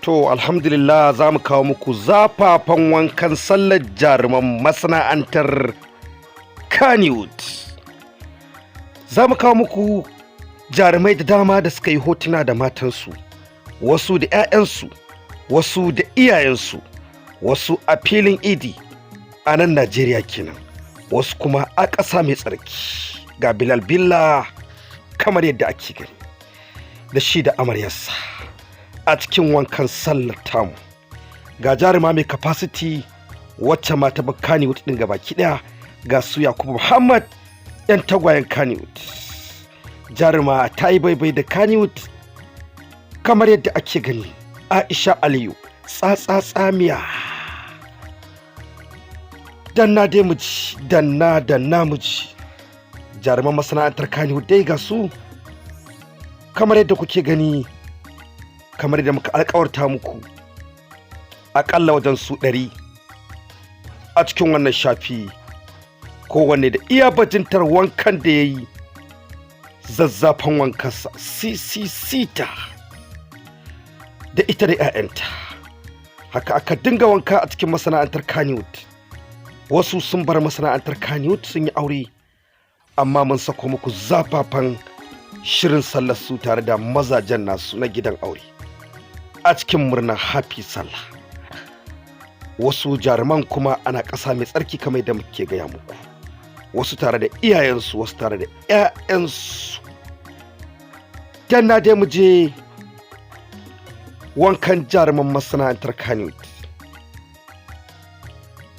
To, alhamdulillah, za mu kawo muku zafafan wankan sallar jaruman masana'antar Kannywood. Za mu kawo muku jarumai da dama da suka yi hotuna da matansu, wasu da 'ya'yansu, wasu da iyayensu, wasu a filin Idi a nan Najeriya kenan, wasu kuma a ƙasa mai tsarki. Ga Bilal Billa kamar yadda ake gani, da shi da amaryarsa a cikin wankan sallar tamu. Ga jaruma mai capacity wacce ma ta Kannywood ɗin gabaki ɗaya, ga su Yakubu Muhammad, 'yan tagwayen Kannywood. Jaruma ta yi baibai da Kannywood kamar yadda ake gani, Aisha Aliyu tsatsa tsamiya. Danna dai muji, danna danna muji. Jaruman masana'antar Kannywood dai ga su kamar yadda kuke gani, kamar yadda muka alkawarta muku, akalla wajen su 100 a cikin wannan shafi, kowanne da iya bajintar wankan da ya yi, zazzafan wankansa ccc ta da ita da 'ya'yanta. Haka aka dinga wanka a cikin masana'antar Kannywood. Wasu sun bar masana'antar Kannywood, sun yi aure, amma mun sako muku zafafan shirin sallar su tare da mazajen nasu na gidan aure a cikin murnar Happy Sallah. Wasu jaruman kuma ana ƙasa mai tsarki kamar da muke gaya muku, wasu tare da iyayensu, wasu tare da 'ya'yansu. Dan na dai mu je wankan jaruman masana'antar Kannywood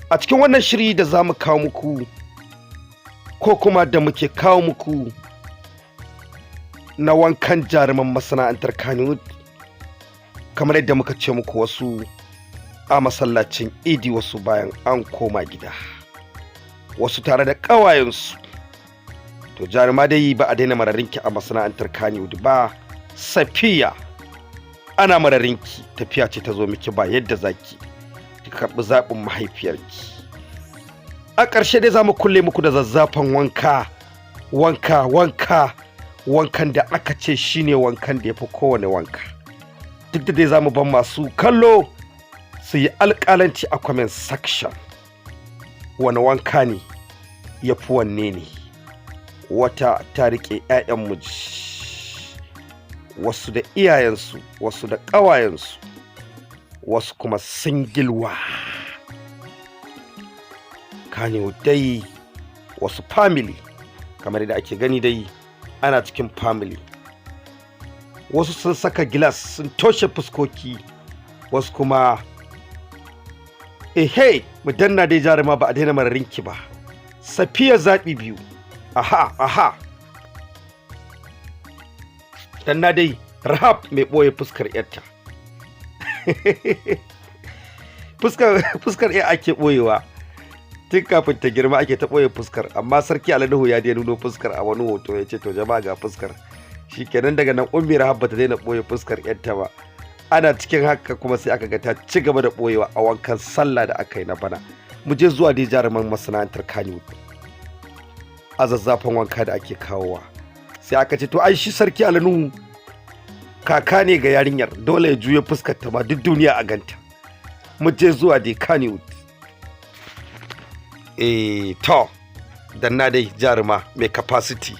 a cikin wannan shiri da za mu kawo muku, ko kuma da muke kawo muku na wankan jaruman masana'antar Kannywood. Kamar yadda muka ce muku, wasu a masallacin Idi, wasu bayan an koma gida, wasu tare da ƙawayensu. To, jaruma dai ba a daina mararinki a masana'antar Kannywood ba. Safiya, ana mararinki, tafiya ce ta zo miki, ba yadda zaki ki karɓi zaɓin mahaifiyarki. A ƙarshe dai za mu kulle muku da zazzafan wanka, wanka, wanka, wankan da aka ce shine wankan da ya fi kowane wanka. Duk da dai za mu ban masu kallo su yi alƙalanci a comment section, wani wanka ne ya fi wanne ne. Wata ta riƙe 'ya'yan miji, wasu da iyayensu, wasu da ƙawayensu, wasu kuma singilwa kane dai, wasu family kamar yadda ake gani dai ana cikin family. Wasu sun saka gilas sun toshe fuskoki, wasu kuma ehe. Mu danna dai, jaruma ba a daina mararinki ba, Safiya zaɓi biyu. Aha aha, danna dai, Rahab mai ɓoye fuskar yarta, fuskar ya ake ɓoyewa tun kafin ta girma, ake ta ɓoye fuskar. Amma Sarki Ali Nuhu ya nuno fuskar a wani hoto, ya ce, "To jama'a, ga fuskar." Shikenan, daga nan Ummi Rahab bata daina ɓoye fuskar yarta ba. Ana cikin haka kuma sai aka ga ta ci gaba da ɓoyewa a wankan sallah da aka yi na bana. Mu je zuwa dai jaruman masana'antar Kannywood a zazzafan wanka da ake kawowa. Sai aka ce, to ai shi Sarki Ali Nuhu kaka ne ga yarinyar, dole ya juya fuskar ta ma duk duniya a ganta. Mu je zuwa dai Kannywood. Eh, to, danna dai, jaruma mai capacity.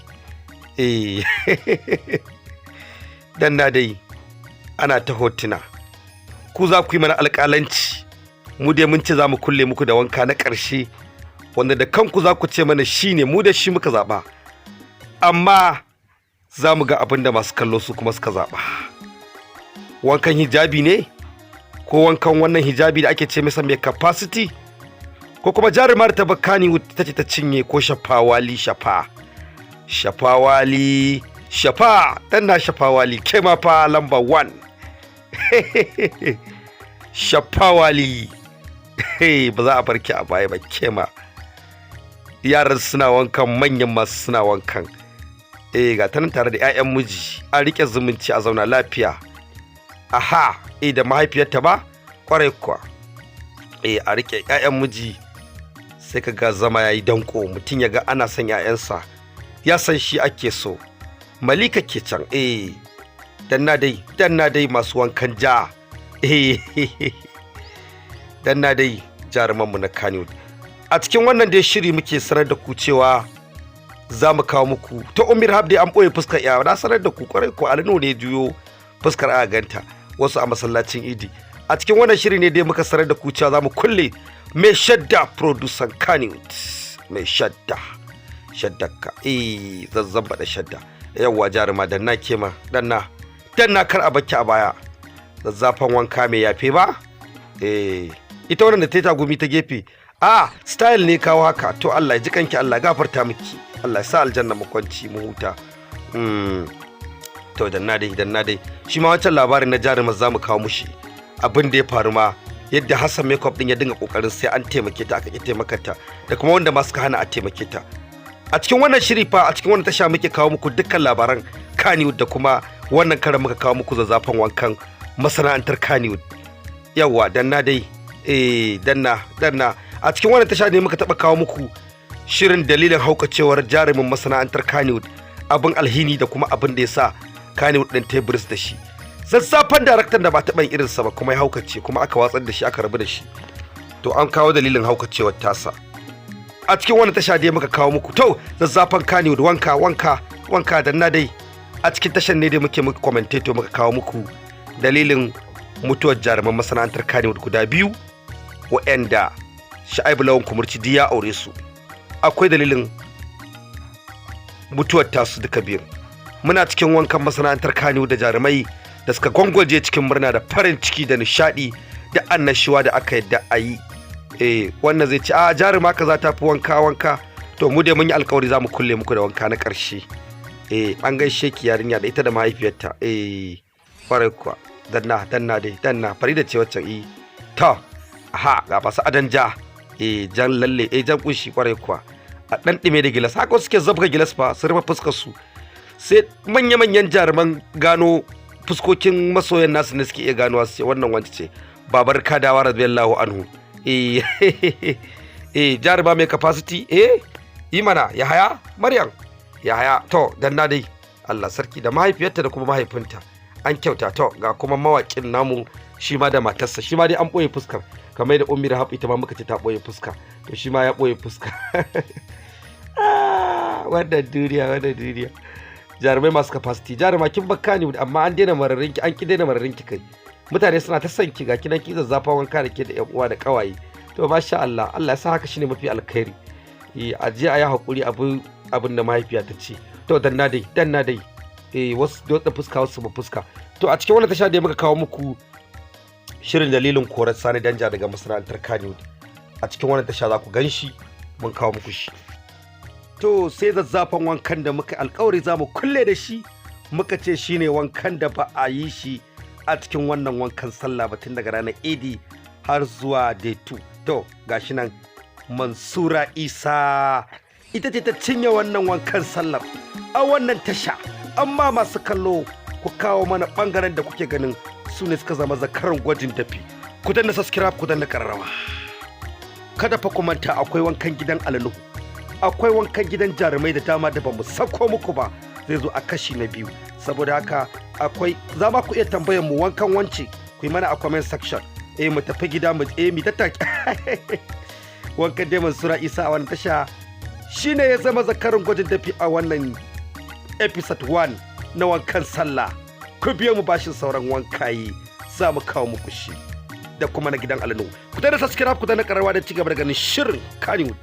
Eh, danna dai, ana ta hotuna, ku za ku yi mana alƙalanci. Mu dai mun ce za mu kulle muku da wanka na ƙarshe wanda da kanku za ku ce mana shi ne, mu da shi muka zaɓa, amma za mu ga abin da masu kallo su kuma suka zaɓa. Wankan hijabi ne, ko wankan wannan hijabi da ake ce masa mai capacity, ko kuma jarumar ta bakani ta ce ta cinye, ko shafawali shafa shafawali shafa tana shafawali ke ma fa lamba 1 shafawali. Ba za a barki a baya ba ke ma. Yaran suna wankan, manyan masu suna wankan. Eh, ga ta nan tare da 'ya'yan miji, an rike zumunci a zauna lafiya. Aha, eh, da mahaifiyarta ba, kwarai kuwa. Eh, a rike 'ya'yan miji, sai ka ga zama yayi danko, mutum ya ga ana son 'ya'yansa, ya san shi ake so. Malika ke can. Eh, danna dai, danna dai, masu wankan ja. Danna dai, jarumanmu na Kannywood. A cikin wannan dai shiri muke sanar da ku cewa za mu kawo muku ta Ummi Rahab dai an ɓoye fuskar ya na sanar da ku kwarai ko Alinu ne juyo fuskar a ganta wasu a masallacin Idi. A cikin wannan shiri ne dai muka sanar da ku cewa za mu kulle Mai Shadda, producer Kannywood. Mai Shadda, shaddaka, eh, zazzan da shadda. Yawwa jaruma, danna kema, danna, danna, kar a bakki a baya. Zazzafan wanka mai yafe ba. Eh, ita wannan da ta yi tagumi ta gefe, a style ne kawo haka. To, Allah ya ji kanki, Allah gafarta miki, Allah ya sa aljanna makwanci, mu huta. To, danna dai, danna dai. Shi ma wancan labarin na jarumar za mu kawo mushi abin da ya faru ma, yadda Hassan Makeup din ya dinga kokarin sai an taimake ta, aka ki taimakarta, da kuma wanda ma suka hana a taimake ta. A cikin wannan shiri fa, a cikin wannan tasha muke kawo muku dukkan labaran Kannywood, da kuma wannan karan muka kawo muku zazzafan wankan masana'antar Kannywood. Yawa, danna dai, eh, danna, danna. A cikin wannan tasha ne muka taba kawo muku shirin dalilin haukacewar jarumin masana'antar Kannywood, abin alhini da kuma abin da ya sa Kannywood din tebris da shi. Zazzafan daraktan da ba taɓa yin irinsa ba kuma ya haukace, kuma aka watsar da shi, aka rabu da shi. To, an kawo dalilin haukacewar tasa. A cikin wannan tasha dai muka kawo muku to zazzafan Kannywood wanka, wanka, wanka. Danna dai. A cikin tashan ne dai muke muku commentator, muka kawo muku dalilin mutuwar jaruman masana'antar Kannywood guda biyu, waɗanda Sha'ibu Lawan Kumurci ya aure su. Akwai dalilin mutuwar tasu duka biyun. Muna cikin wankan masana'antar Kannywood da jarumai da suka gwangwaje cikin murna da farin ciki da nishadi da annashuwa da aka yadda a yi. Eh, wannan zai ce a jaruma kaza ta fi wanka wanka. To, mu dai mun yi alkawari za mu kulle muku da wanka na ƙarshe. Eh, an gaishe ki yarinya, da ita da mahaifiyarta. Eh, kwarai kuwa. Danna, danna dai, danna. Farida ce waccan. Eh, to, aha, ga masu adan ja, eh, jan lalle, eh, jan kunshi, kwarai kuwa. A dan ɗime da gilas haka suke zabga gilas fa su rufe fuskar su, sai manya-manyan jaruman gano fuskokin masoyan nasu ne suke iya ganowa su ce wannan wance ce, babar Kadawa radiyallahu anhu. Eh eh, jaruma mai capacity. Eh, yi mana Yahaya, Maryam Yahaya. To, danna dai. Allah sarki, da mahaifiyarta da kuma mahaifinta, an kyauta. To, ga kuma mawaƙin namu, shi ma da matarsa. Shi ma dai an ɓoye fuskar, kamar da Ummi Rahab ita ma muka ce ta ɓoye fuska. To, shi ma ya ɓoye fuska. Wannan duniya, wannan duniya, jarumai masu capacity. Jaruma, kin bakka ne, amma an daina mararin ki, an ki daina mararin ki. Kai, mutane suna ta son ki. Ga kinan ki zazzafa wanka da ke da yan uwa da kawaye. To, masha Allah, Allah ya sa haka shine mafi alkhairi. Eh, a je a yi hakuri abu abin da mahaifiya ta ce. To, danna dai, danna dai. Eh, wasu da fuska, wasu ba fuska. To, a cikin wannan tasha da muka kawo muku shirin dalilin korar Sani Danja daga masana'antar Kannywood. A cikin wannan tasha za ku gan shi, mun kawo muku shi. To, sai zazzafan wankan da muka alkawari za mu kulle da shi, muka ce shine wankan da ba a yi shi a cikin wannan wankan sallah ba tun daga ranar Idi har zuwa day 2. To, gashi nan, Mansura Isa ita ce ta cinye wannan wankan sallar a wannan tasha. Amma masu kallo, ku kawo mana bangaren da kuke ganin su ne suka zama zakaran gwajin dafi. Ku danna subscribe, ku danna kararrawa. Kada fa ku manta, akwai wankan gidan Alanuhu, akwai wankan gidan jarumai da dama da bamu sako muku ba, zai zo a kashi na biyu. Saboda haka akwai za ma ku iya tambayar mu wankan wance, ku yi mana a comment section. Eh, mu tafi gida mu, eh, mi tattaki. Wankan dai Mansura Isa a wannan tasha shine ya zama zakarin gwajin dafi a wannan episode 1 na wankan sallah. Ku biyo mu bashin sauran wankayi, za mu kawo muku shi da kuma na gidan Alinu. Ku da subscribe, ku da na kararwa da cigaba da ganin shirin Kannywood.